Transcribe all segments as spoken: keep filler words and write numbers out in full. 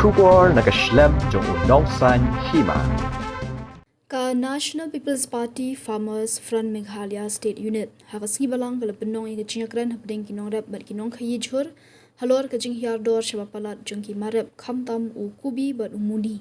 Khubor na ka shlem jong u nongsaiñ hima. Ka National People's Party Farmers Front Meghalaya State Unit ha ka sngi Balang ka la pynlong ïa ka jingïakren hapdeng ki nongrep bad ki nongkhaïi jhur halor ka jinghiar dor shaba palat jong ki marrep khamtam u kubi bad u muni.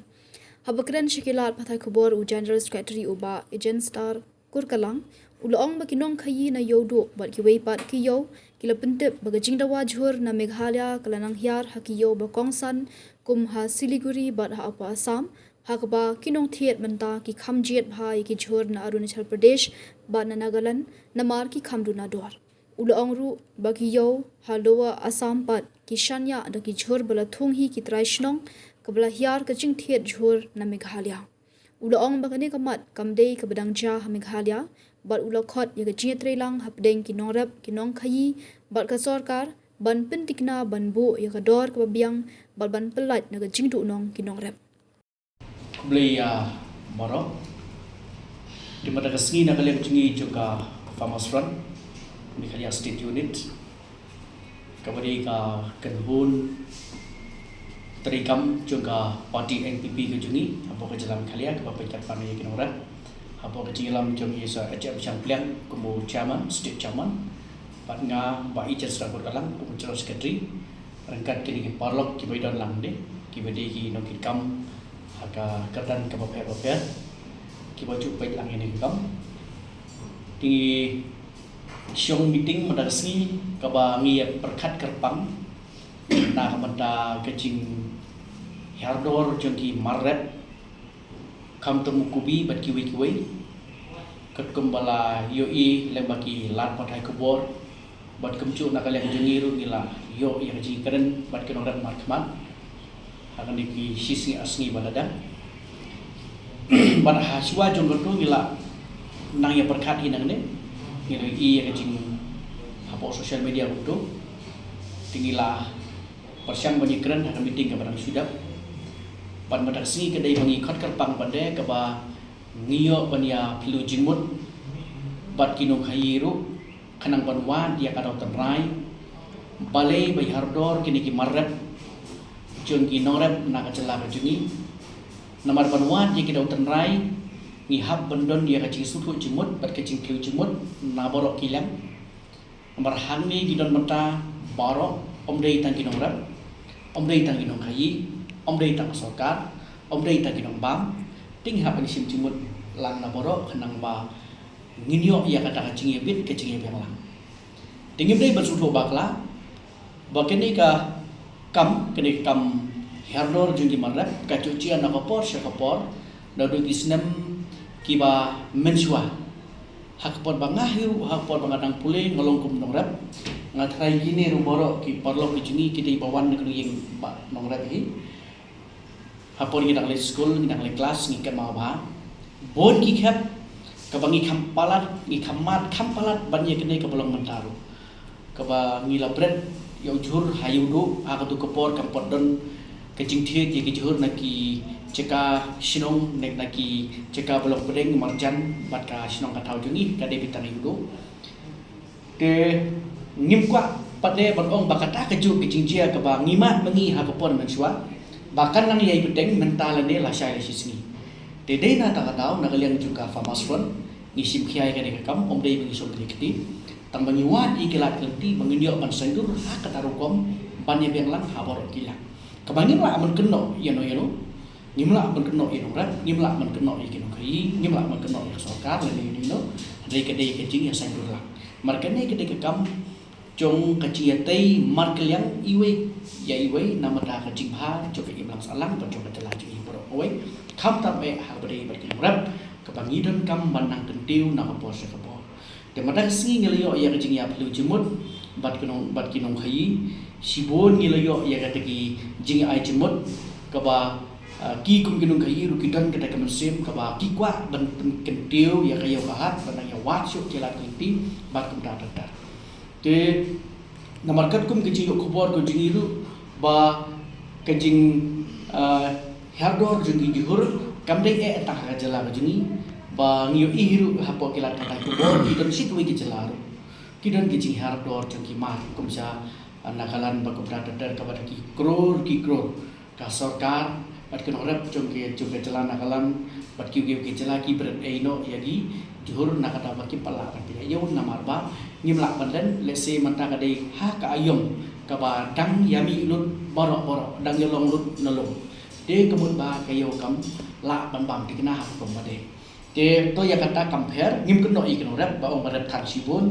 Haba kren sha ki lad pathai khubor u General Secretary u Bah Ejen Star Kurkalang u la ong ba ki nongkhaïi na Ïewduh bad kiwei pat ki ïew ki la pyntip ba ka jingdawa jhur na Meghalaya ka la nang hiar ha ki ïew ba kongsan kum ha Siliguri bad ha Upper Assam, ha kaba ki nongthied mynta ki kham jied bha ïa ki jhur na Arunachal Pradesh bad na Nagaland namar ki kham duna dor. U la ong ruh ba ki ïew ha Lower Assam pat ki shaniah da ki jhur ba la thung hi ki trai shnong kaba la hiar ka jingthied jhur na Meghalaya. U la ong ba kane ka mat kam dei kaba dang jia ha Meghalaya bad u la khot ïa ka jingïatreilang hapdeng ki nongrep, ki nongkhaïi bad ka sorkar ban pyntikna ban buh ïa ka dor kaba biang bad ban pyllait na ka jingduhnong ki nongrep. Khublei ïa baroh. Te mynta ka sngi na ka liang jong ngi jong ka Farmers Front Meghalaya State Unit, kaba dei ka kynhun treikam jong ka party N P P ka jong ngi hapoh ka jylla Meghalaya, kaba pynïaid ban ïa ki nongrep hapoh ka jingïalam jong i Sir H M Shangpliang kum u chairman, state chairman, bad nga Bah Ejen Star Kurkalang kum u general secretary. Ryngkat kine ki paralok kiba don lang de, kiba dei ki nongkitkam ha ka kyrdan kaba pher bapher, kiba ju peit lang ïa kane ka kam. Te ngi shong meeting mynta ka sngi kaba ngi ïa pyrkhat kyrpang na ka bynta ka jinghiar dor jong ki marrep, khamtam u kubi bad kiwei kiwei. Katkum ba la ïohi lyngba ki lad pathai khubor bad kumjuh na ka liang jong ngi ruh ngi la ïoh ïa ka jingkren bad ki nongrep markhmat ha kane ki shisngi ar sngi ba la dang. Bad ha shuwa jong kato ngi la nang ïa pyrkhat hi nangne, ngi la ïohi ïa ka jing hapoh social media kato. Te ngi la pyrshang ban ïakren ha ka meeting kaba dang shu dep. Bad mynta ka sngi ka dei ba ngi khot kyrpang pat de kaba ngi ïoh ban ïa phylla jingmut bad ki nongkhaïi ruh, khnang ban wad ïa ka daw tynrai balei ba ïa hiar dor kine ki marrep jong ki nongrep na ka jylla ka jong ngi. Namar ban wad ïa ki daw tynrai ngi hap ban don ïa ka jingsngewthuh jingmut bad ka jingphylla jingmut na baroh ki liang. Namar hangne ki don mynta baroh, ym dei tang ki nongrep, ym dei tang ki nongkhaïi, ym dei tang ka sorkar, ym dei tang ki nongbam. Te ngi hap ban shim jingmut lang na baroh khnang ba ngin ïoh ïa kata ka jingïabit ka jingïabiang lang. Te ngim dei ban sngewthuh bakla ba kane ka kam, kane ka kam hiar dor jong ki marrep ka ju jia na ka por sha ka por, naduh ki snem kiba mynshuwa. Ha ka por ba nga hi ruh, ha ka por ba nga dang pule, nga long kum nongrep. Nga tharai kine ruh baroh ki paralok ki jong ngi ki dei ba wan na ka ïing ba nongrep hi. Ha por ngi dang leit skul, ngi dang leit klas, ngi kynmaw bha. Bun ki khep kaba ngi kham palat, ngi kham mad kham palat ban ïa kane kaba long mynta ruh. Kaba ngi la bret ïa u jhur ha Ïewduh, ha kato ka por kam pat don ka jingthied ïa ki jhur na ki jaka shnong, ne na ki jaka ba long pdeng marjan bad ka shnong ka thaw jong ngi, ka dei beit tang Ïewduh. Te ngim kwah pat de ban ong ba kata ka juk ka jingjia kaba ngi mad ma ngi ha ka por mynshuwa ba kan nang ïai bteng mynta lane lashai lashisngi. Te dei na kata ka daw na ka liang jong ka Farmers Front ngi shim khia ïa kane ka kam, ym dei ba ngi shong kine kti, tang ba ngi wad ïa ki lad ki lynti ba ngin ïoh ban saiñdur ha kata rukom ban ïabiang lang ha baroh ki liang. Kaba ngim lah ban kynnoh ïano ïano, ngim lah ban kynnoh ïa nongrep, ngim lah ban kynnoh ïa ki nongkhaïi, ngim lah ban kynnoh ïa ka sorkar lane ïano ïano, hynrei ka dei ka jingïasaiñdur lang. Namar kane ka dei ka kam jong ka jingïatei markylliang iwei ïa iwei na ka bynta ka jingbha jong ka imlang sahlang bad jong ka jylla jong ngi baroh kawei, khamtam eh ha kaba dei bad ki nongrep, kaba ngi donkam ban nang kyntiew na ka por sha ka por. Te mynta ka sngi ngi la ïoh ïa ka jingïaphylla jingmut bad ki nong, bad ki nongkhaïi. Shibun ngi la ïoh ïa kata ki jingai jingmut kaba, ah, ki kum ki nongkhaïi ruh ki don kata ka mynsiem kaba ki kwah ban pynkyntiew ïa ka ïew ka hat, ban nang ïa wad shuh ki lad ki lynti bad kumta ter ter. Te namar katkum ka jingïoh khubor ka jong ngi ruh ba ka jing, ah, hiar dor jong ki jhur kam dei eh tang ha ka jylla ka jong ngi, ba ngi ïohi hi ruh hapoh ki lad pathai khubor ki don shi kiwei ki jylla ruh ki don ki jinghiar dor jong ki mar kum sha, ah, Nagaland bad kumta ter ter kaba da ki klur ki klur. Ka sorkar bad ki nongrep jong ki jong ka jylla Nagaland bad kiwei kiwei ki jylla ki bret ei noh ïa ki jhur na kata ba kim pat lah ban pynïaid ïa u namar ba ngim lah ban len. Lehse mynta ka dei ha ka aïom kaba dang ïa mih lut baroh baroh, dang ïa long lut na long. Te ka mut ba ka ïew kam lah ban bam thikna ha ka pom ba dei. Te to ïa kata kam pher, ngim kynnoh ïa ki nongrep ba ong ba rep than shibun.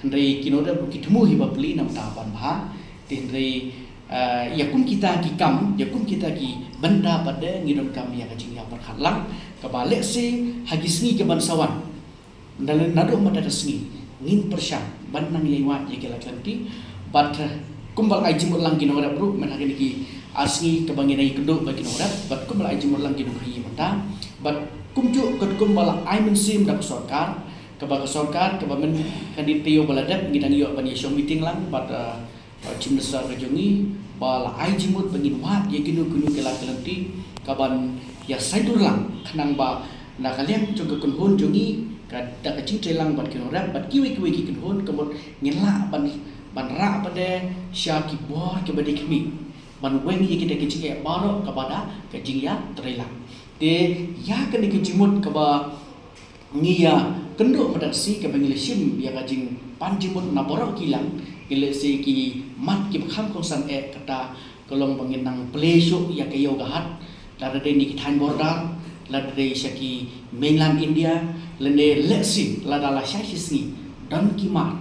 Hynrei ki nongrep ruh ki thmu hi ba pli namar ban bha. Te hynrei, eh, ïa kum kita ki kam, ïa kum kita ki bynta pat de ngi donkam ïa ka jingïapyrkhat lang kaba lehse ha ki sngi ki ban sa wan, naduh mynta ka sngi ngin pyrshang ban nang ïai wad ïa ki lad lynti. Bad, eh, kumba la ai jingmut lang ki nongrep ruh mynta ha kine ki ar sngi kaba ngin ïakynduh bad ki nongrep, bad kumba la ai jingmut lang ki nongkhaïi mynta, bad kumjuh katkum ba la ai mynsiem da ka sorkar, kaba ka sorkar kaba mynta ka dei taïew ba la dep ngi dang ïoh ban ïashong meeting lang bad, eh, Chief Minister ka jong ngi ba la ai jingmut ba ngin wad ïa kino kino ki lad lynti kaban ïasaidur lang khnang ba na ka liang jong ka kynhun jong ngi, ka da ka jingtrei lang bad ki nongrep bad kiwei kiwei ki kynhun ka mut ngin lah ban, ban rah pat de sha ki bor kiba dei khmih ban weng ïa kita ki jingeh baroh kaba da ka jingïatrei lang. Te ïa kane ka jingmut kaba ngi ïakynduh mynta ka sngi kaba ngi la shim ïa ka jingpan jingmut na baroh ki lang, ngi lehse ki mat kiba kham kongsan eh kata ka long ba ngin nang plie shuh ïa ka ïew ka hat, lada dei na ki thaiñ border, lada dei sha ki mainland India, lane lehse lada la shai shi sngi don ki mar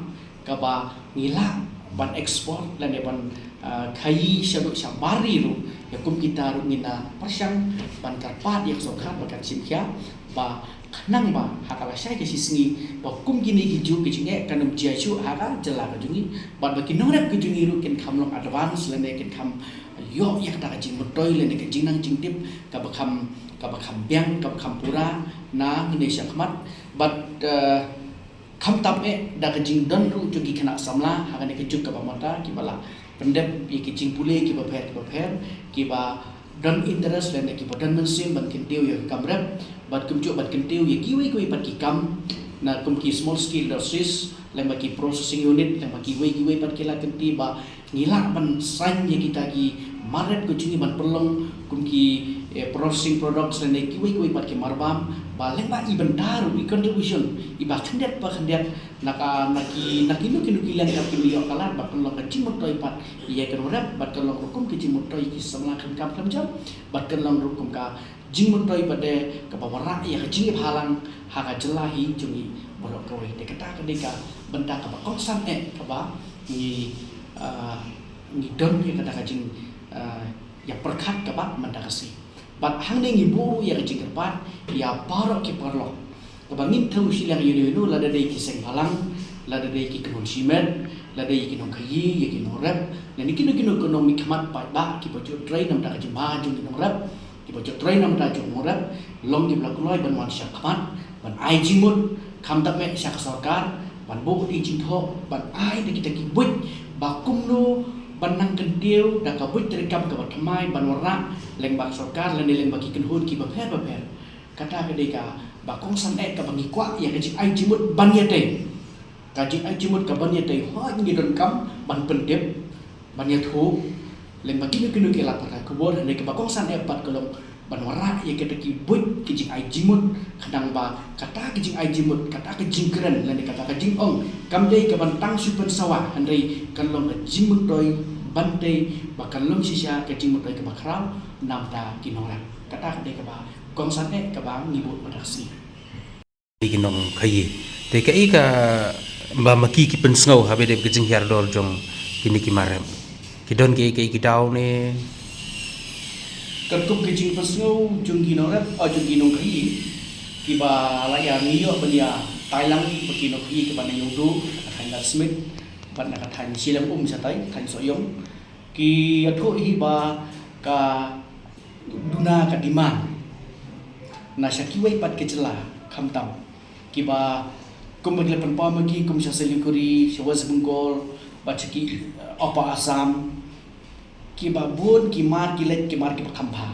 kaba ngi lah ban export lane ban, ah, khaïi shaduh shabar ri ruh, ïa kum kita ruh ngin da pyrshang ban kyrpad ïa ka sorkar ba kan shim khia ba khnang ba ha ka la shai ka shi sngi ba kum kine ki juh ki jingeh kan ym jia shuh ha ka jylla ka jong ngi bad ba ki nongrep ka jong ngi ruh kin kham long advance lane kin kham ïoh ïa kata ka jingmyntoi lane ka jingnang jingtip kaba kham, kaba kham biang kaba kham pura na ngin ïa shah khmat. Bad, eh, khamtam eh da ka jingdon ruh jong ki khynnah samla ha kane ka juk kaba mynta kiba la pyndep ïa ki jingpule kiba pher kiba pher, kiba don interest lane kiba don mynsiem ban kyntiew ïa ka kam rep bad kumjuh ban kyntiew ïa kiwei kiwei pat ki kam na kum ki small scale industries lane ba ki processing unit lane ba kiwei kiwei pat ki lad lynti ba ngi lah ban sign ïa kita ki mar rep ka jong ngi ban pynlong kum ki, eh, processing products lane kiwei kiwei pat ki mar bam ba lyngba i bynta ruh i contribution iba khyndiat ba khyndiat na ka, na ki, na kino kino ki liang ka kim ïoh ka lad bad kan long ka jingmyntoi pat ïa ka rep bad kan long ruh kum ka jingmyntoi ki samla khlem kam khlem jam bad kan long ruh kum ka jingmyntoi pat de kaba wanrah ïa ka jingïaphalang ha ka jylla hi jong ngi baroh kawei. Te kata ka dei ka bynta kaba kongsan eh kaba ngi, ah, ngi don ïa kata ka jing, ah, ïapyrkhat kaba mynta ka sngi. Bad hangne ngi buh ruh ïa ka jingkyrpad ïa baroh ki paralok kaba ngim thew shiliang ïano ïano, lada dei ki seng bhalang, lada dei ki kynhun shimet, lada dei ki nongkhaïi, ïa ki nongrep, lane kino kino ki nongmihkhmat paidbah kiba ju trei namar ka jingbha jong ki nongrep, kiba ju trei namar jong nongrep, long kiba la kloi ban wan sha khmat ban ai jingmut, khamtam eh sha ka sorkar ban buh ïa ki jingthoh ban ai da kita ki buit ba kumno ban nang kyntiew da ka buit treikam kaba thymmai ban wanrah lyngba ka sorkar lane lyngba ki kynhun kiba pher ba pher. Kata ka dei kaba kongsan eh kaba ngi kwah ïa ka jingai jingmut ban ïatei. Ka jingai jingmut ka ban ïatei hooid ngi donkam ban pyntip, ban ïathuh lyngba kino kino ki lad pathai khubor, hynrei kaba kongsan eh pat ka long ban wanrah ïa kita ki buit ki jingai jingmut khnang ba kata ka jingai jingmut, kata ka jingkren lane kata ka jingong kam dei ka ban tang shu pynsawa, hynrei kan long ka jingmyntoi ban tei ba kan long shisha ka jingmyntoi kaba khraw namar ki nongrep. Kata ka dei kaba kongsan eh kaba ngi buh mynta ka sngi. Ki nongkhaïi. Te kaei kaba ma ki ki pynsngew haba dei ka jinghiar dor jong kine ki mar rep? Ki don kaei kaei ki daw ne? Katkum ka jingpynsngew jong ki nongrep, ah, jong ki nongkhaïi kiba la ïa ngi ïoh ban ïa tai lang bad ki nongkhaïi kiba na Ïewduh, na ka thaiñ Ladysmith bad na ka thaiñ Shillong, um shatai thaiñ Sohiong, ki ïathuh hi ba ka duna ka demand na sha kiwei pat ki jylla khamtam kiba kum ba ki la pynpaw ma ki kum sha Siliguri, sha West Bengal bad sha ki, uh, Upper Assam, kiba bun ki mar ki leit ki mar kiba kham bha.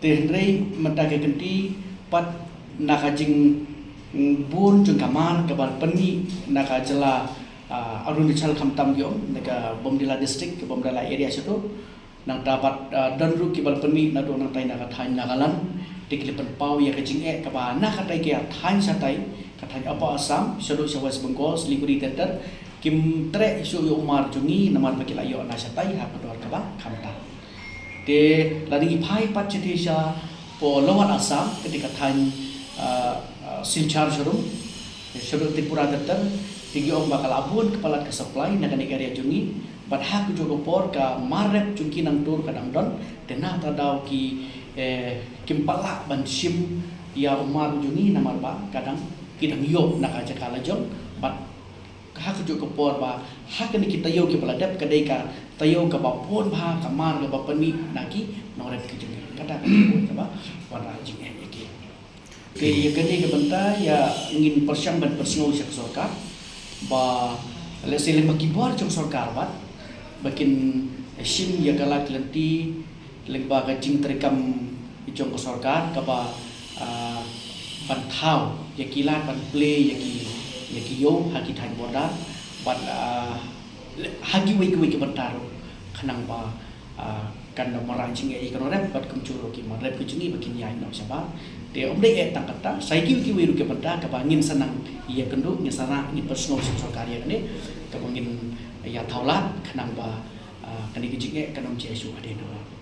Te hynrei mynta ka kynti pat na ka jingbun jong ka mar kaba pynmih na ka jylla, ah, Arunachal khamtam ki ong, na ka Bomdila district, ka Bomdila area shato. Nangta bad, ah, don ruh kiba la pynmih naduh nangtai na ka thaiñ Nagaland, te ki la pynpaw ïa ka jingeh kaba na katai ka thaiñ shatai, ka thaiñ Upper Assam, shaduh sha West Bengal, Siliguri ter ter, kim treh shuh ïa u mar jong ngi namar ba ki la ïoh na shatai ha ka dor kaba khamtam. Te lada ngi phai pat shatei shapoh Lower Assam, kane ka thaiñ, ah, ah, Silchar sharum, shaduh Tripura ter ter, te ki ong ba ka la bun ka palat ka supply na kane ka area jong ngi, bad ha kajuh ka por ka mar rep jong ki nangta ka dang don, te nangta daw ki, eh, kim pat lah ban shim ïa u mar jong ngi namar ba ka dang, ki dang ïoh na ka jaka la jong, bad ha kajuh ka por ba ha kane ki taïew kiba la dep ka dei ka taïew kaba bun bha ka mar kaba pynmih na ki nongrep ki jong ngi. Kata ka dei kaba wanrah jingeh ïa ki. Te ïa kane ka bynta ïa ngin pyrshang ban pynsngew sha ka sorkar ba lehse lem ba ki bor jong sorkar bad ba kin shim ïa ka lad ka lynti lyngba ka jingtreikam jong ka sorkar kaba, ah, ban thaw ïa ki lad ban plie ïa ki, ïa ki ïew ha ki thaiñ border bad, ah, ha kiwei kiwei ki bynta ruh khnang ba, ah, kan da wanrah jingeh ïa ki nongrep bad kumjuh ruh ki mar rep ki jong ngi ba kin ïaid noh shabar. Te ym dei eh tang kata, sa ïa kiwei kiwei ruh ki bynta kaba ngin sa nang ïakynduh, ngin sa nang, ngin pynsngew sha ka sorkar ïa kane kaba ngin ïa thaw lad khnang ba, ah, kane ka jingeh kan ym jia shuh hadien nalor.